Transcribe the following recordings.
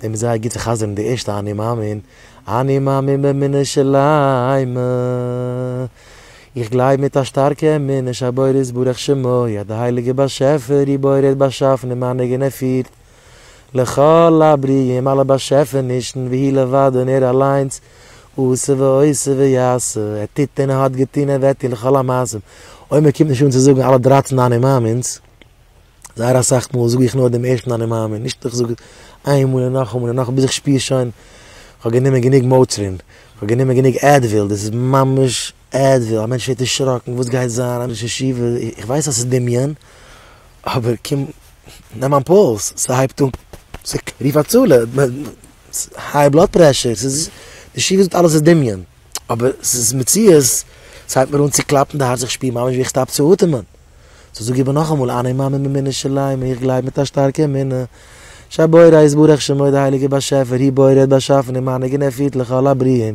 דעם איז זייער גוט צו חזר'ן די ערשטע אני מאמין, אני מאמין באמונה שלימה, איך גלייב מיט א שטארקע אמונה שהבורא יתברך שמו, אז די הייליגע באשעפער הוא בורא האט באשאפן ומנהיג און ער פירט לכל הברואים אלע באשעפענישן והוא לבדו און ער אליינס עשה ועושה ויעשה, ער טוט און ער האט געטון ער וועט טון לכל המעשים, אויב מען קומט נישט אן צו זאגן אלע דרייצן אני מאמין'ס, זייער אסאך מאל זאג איך נאר דעם ערשטן אני מאמין, נישט איך זאג איין מאל און נאכאמאל און נאכאמאל ביז איך שפיר שוין כ'האב גענומען גענוג מאטרין, כ'האב גענומען גענוג עדוויל, דאס איז ממש עדוויל, א מענטש ווערט דערשראקן וואס גייט זיין, א ראש ישיבה, איך ווייס אז ס'איז דמיון, אבער קום נעם מיין פולס, ס'הייבט אן, רוף הצלה, היי בלאד פרעשור, ס'איז, די ישיבה זאגט אלעס איז דמיון, אבער ס'איז מציאות, ס'הייבט מיר אן צו קלאפן די הארץ, איך שפיר ממש ווי איך סטאפ צו אטעמען. סאו זאג איבער נאכאמאל, אני מאמין באמונה שלימה, איך גלייב מיט א שטארקע אמונה, שהבורא יתברך שמו די הייליגע באשעפער, הוא בורא האט באשאפן ומנהיג און ער פירט לכל הברואים,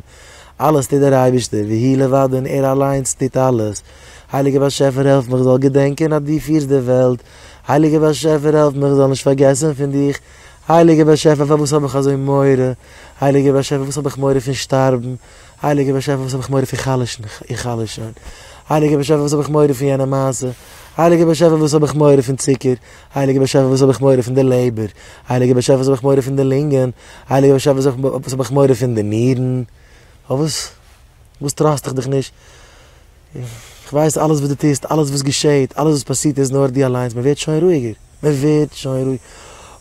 אלעס טוט דער אייבערשטער, והוא לבדו און ער אליינס טוט אלעס, הייליגער באשעפער העלף מיך זאל געדענקען אז דו פירסט די וועלט, הייליגער באשעפער העלף מיך זאל נישט פארגעסן פון דיך, הייליגער באשעפער פארוואס האב איך אזוי מורא, הייליגער באשעפער וואס האב איך מורא פון שטארבן, הייליגער באשעפער וואס האב איך מורא פון חלש'ן, איך חלש שוין, הייליגער באשעפער וואס האב איך מורא פון יענע מעשה, הייליגער באשעפער וואס האב איך מורא פון צוקער, הייליגער באשעפער וואס האב איך מורא פון די לעבער, הייליגער באשעפער וואס האב איך מורא פון די לונגען, הייליגער באשעפער וואס האב איך מורא פון די נירן, פארוואס וואס טראסט איך דיך נישט? איך ווייס אלעס וואס דו טוסט, אלעס וואס געשעהט, אלעס וואס פאסירט איז נאר דו אליינס, מען ווערט שוין רואיגער, מען ווערט שוין רואיג,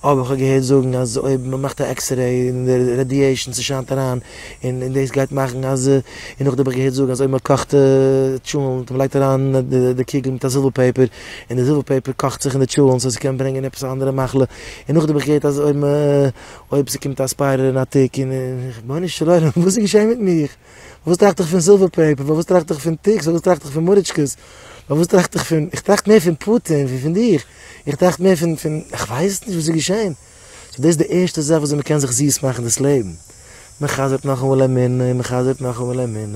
אבער איך האב געהערט זאגן אז אויב מען מאכט א עקסרעי און די רעדיעישאן ס'שיינט אריין און דאס גייט מאכן אז, און נאכדעם האב איך געהערט זאגן אז אויב מען קאכט טשולענט און מען לייגט אריין די קוגל מיט א זילבער פעיפער און די זילבער פעיפער קאכט זיך אין די טשולענט סאו ס'קען ברענגען עפעס א אנדערע מחלה, און נאכדעם האב איך געהערט אז אויב מען אויב ס'קומט א ספיידער און א טיק און רבונו של עולם וואס איז געשען מיט מיך? פארוואס טראכט איך פון סילווער פעיפער? פארוואס טראכט איך פון טיקס? פארוואס טראכט איך פון מוריטשקעס? פארוואס טראכט איך פון, איך טראכט מער פון פוטין ווי פון דיך, איך טראכט מער פון, פון, איך ווייס נישט וואס איז געשען. סאו דאס איז די ערשטע זאך וויאזוי מען קען זיך זיס מאכן דאס לעבן. מען חזר'ט נאכאמאל אמונה און מען חזר'ט נאכאמאל אמונה.